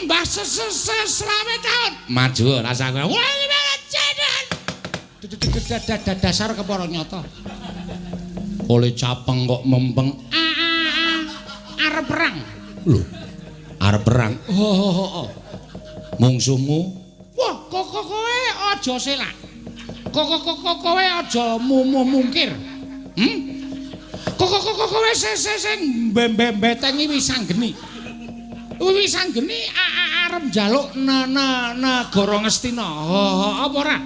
Nyembah selawe taun. Maju rasa kowe. Dasar kepara nyata. Oleh capeng kok mempeng. Arep perang. Lho. Arep perang. Oh. Mungsuhmu? Wah, kok kowe aja selak. Kok kowe aja mungkir. Kok kowe sing mbetengi Wisanggeni. Wisanggeni arep njaluk negara Ngastina. Apa ora?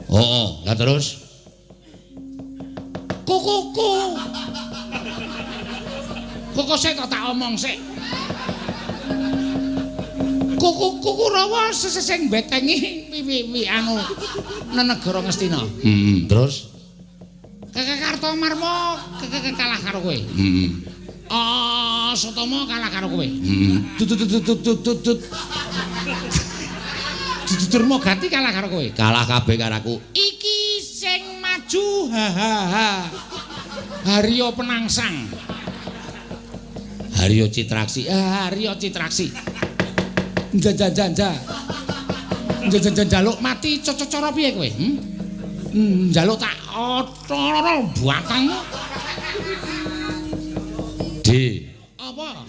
Heeh, lah terus kukuku. Kok sik tak omong sik. Kuku Kurawa sing mbetengi wi anu negara Ngastina. Heeh, terus Kartomarma kalah karo kowe. Heeh. Sutomo kalah karo kowe. Heeh. Tut. Durmagati kalah karo kowe. Kalah kabeh karo aku. Iki sing maju ha ha ha. Haryo Penangsang. Haryo Citraksi. Haryo Citraksi. Nja. Njaluk mati cara piye kowe? Njaluk tak otol batangmu. D. Apa?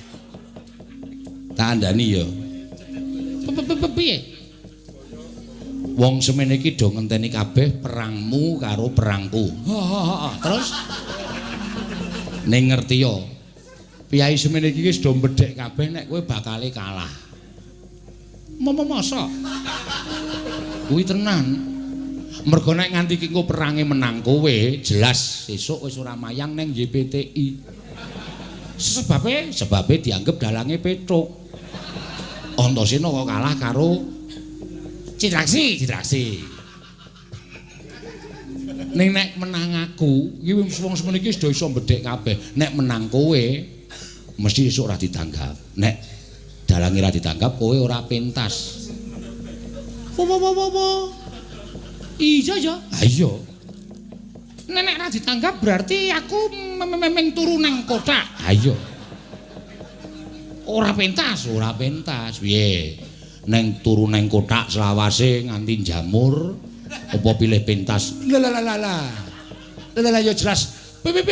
Tak andani ya. Piye? Wong semene iki do ngenteni kabeh perangmu karo perangku. Heeh. Terus ning ngerti ya. Piyai semene iki wis do mbedhek kabeh nek kowe bakale kalah. Mosok? Kuwi tenan. Mergo nek nganti iki engko perange menang kowe, jelas sesuk wis ora mayang neng YPTI. Sebabe dianggep dalange Petruk. Antasena kok kalah karo Citraksi. Ning nek menang aku, iki wong semene iki wis do iso mbedhek kabeh. Nek menang kowe mesti esuk ora ditanggap. Nek dalange ora ditanggap kowe ora pentas. Wo. Iya ya. Ha iya. Nek ora ditanggap berarti aku memeng turu nang kothak. Ha iya. Ora pentas. Piye? Neng turu neng kothak selawase nganti jamur apa pilih pentas? Lah. Lah ya jelas. Pilih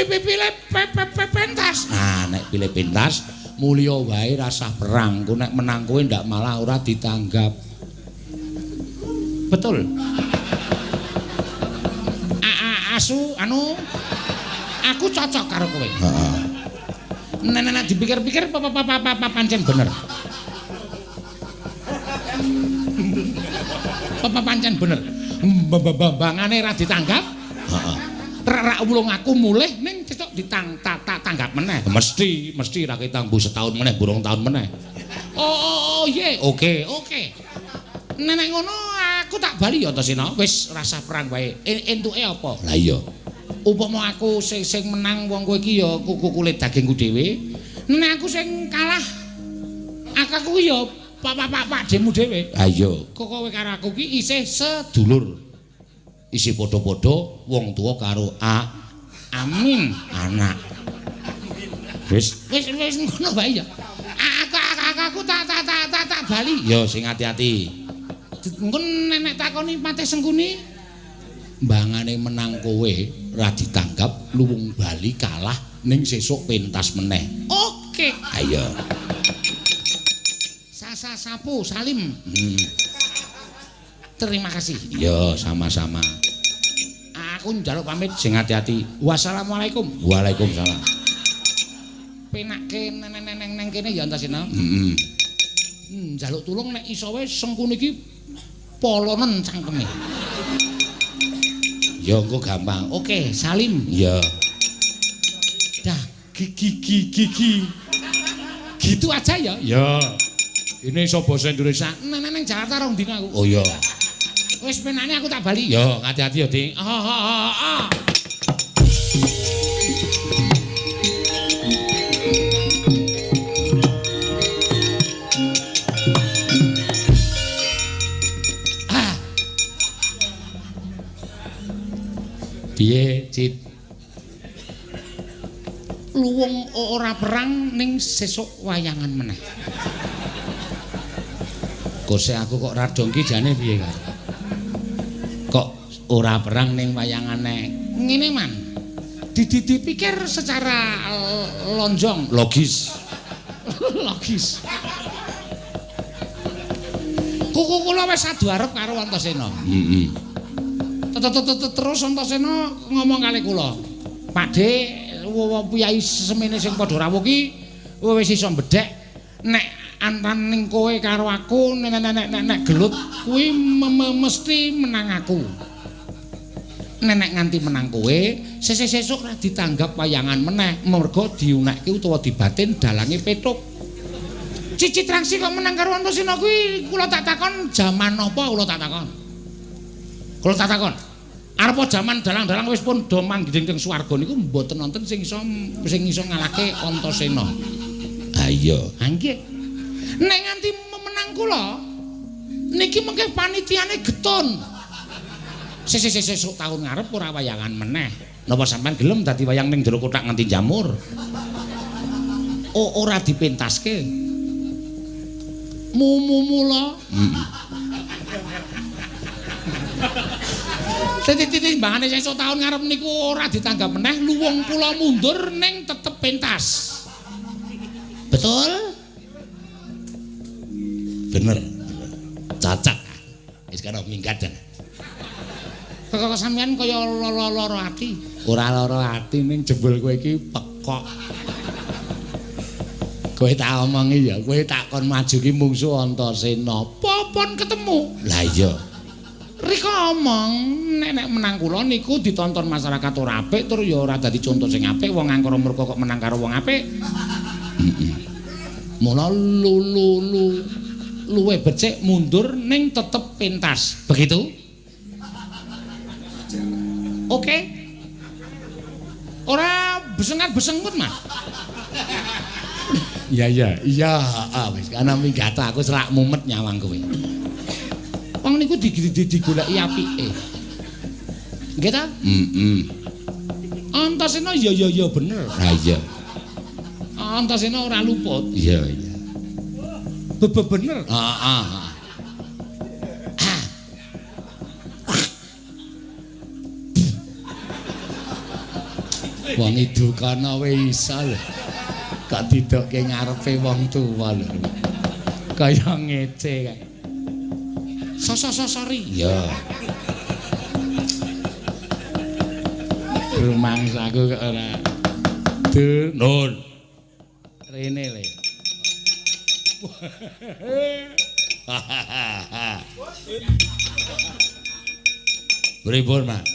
pentas. Nah, nek pilih pentas mulya wae rasah perang. Ku nek menang kowe ndak malah ora ditanggap. Betul. Asu anu aku cocok karo kowe. Heeh. Nek dipikir-pikir apa pancen bener. Apa pancen bener. Bambangane ra ditanggap. Heeh. Rak wulung aku mulih ning cecok ditang tanggap meneh. Mesti ra ketangbu setahun meneh, burung tahun meneh. Oh iya, oke. Nek ngono aku tak bali ya Antasena. Wis rasah perang wae. Entuke apa? Lah iya. Upama aku sing menang wong kowe iki ya kuku kulit dagingku dhewe. Nek aku sing kalah aku ya pak demu dhewe. Ha iya. Kok kowe karo aku ki isih sedulur. Isih padha-padha wong tuwa karo amin anak. Wis ngono wae ya. Aku tak bali. Ya sing ati-ati. Engko nek takoni Patih Sengkuni mbangane menang kowe ora ditanggap luwung bali kalah ning sesuk pentas meneh. Oke. Ayo. Sasa sapu salim. Terima kasih. Ya sama-sama. Aku njaluk pamit sing ati-ati. Wassalamualaikum. Waalaikumsalam. Penakke neng kene ya Antasena. Heeh. Njaluk tulung nek iso wae Sengkuni iki polonen cangkeme. Ya engko gampang. Oke, salim. Ya. Dah, gigi. Gitu aja ya. Ya. Ini iso basa Indonesia. Neng Jakarta rong dina aku. Oh iya. Wis penane aku tak bali. Ya, hati-hati ya, Ding. Ah. Piye, Cit? Luwung ora perang ning sesuk wayangan meneh. Kose aku kok ra dongki jane piye kae? Kok ora perang ning wayangane ngene man. Dipikir secara lonjong, logis. Logis. Kuku kula wis adu arep karo Antasena. Heeh. Terus Antasena ngomong kali kula. Pakde, piyai semene sing padha rawuh ki wis iso mbedhek nek antaning kowe karo aku nek gelut kuwi mesti menang aku. Nek nganti menang kowe, sesuk ora ditanggap wayangan meneh, mergo diunekke utawa dibatin dalange Petruk. Cicit Rangsi kok menang karo Antasena kuwi kula tak takon jaman apa kula tak takon. Kula tak takon. Arepa jaman dalang-dalang wis pun do manggih teng swarga niku mboten wonten sing iso ngalahke Antasena. Ha iya, ha nggih. Nek nganti menang kula niki mengke panitiane getun. Sesuk taun ngarep ora wayangan meneh. Napa sampean gelem dadi wayang ning jero kothak nganti jamur? Oh, ora dipentaske. Mumula. Heeh. Timbangane sesuk taun ngarep niku ora ditanggap meneh, luwung kula mundur ning tetep pentas. Betul? Bener. Cocok. Wis kana minggat jan. Kok sampean kaya lara ati. Ora lara ati ning jebul kowe iki pekok. Kowe tak omongi ya, kowe tak kon maju ki mungsu Antasena. Popon ketemu. Lah iya. Rika omong nek menang kula niku ditonton masyarakat ora apik tur ya ora dadi conto sing apik wong angkara murka kok menang karo wong apik. Heeh. Mula lu luwe becik mundur ning tetep pentas. Begitu? Oke. Ora besengat-besengut, Mas. Iya, heeh wis ana minggat aku selak mumet nyawang kowe. Wong niku digoleki apike. Nggih ta? Heeh. Antasena ya bener. Ha iya. Antasena ora luput. Iya iya. Bener. Heeh. Wong idukana wae iso lho. Kok didokke ngarepe wong tuwa lho. Kaya ngece kae. Sori. Iya. Rumangsaku kok ora. Dur, nun. Rene le. Pripun, Mas?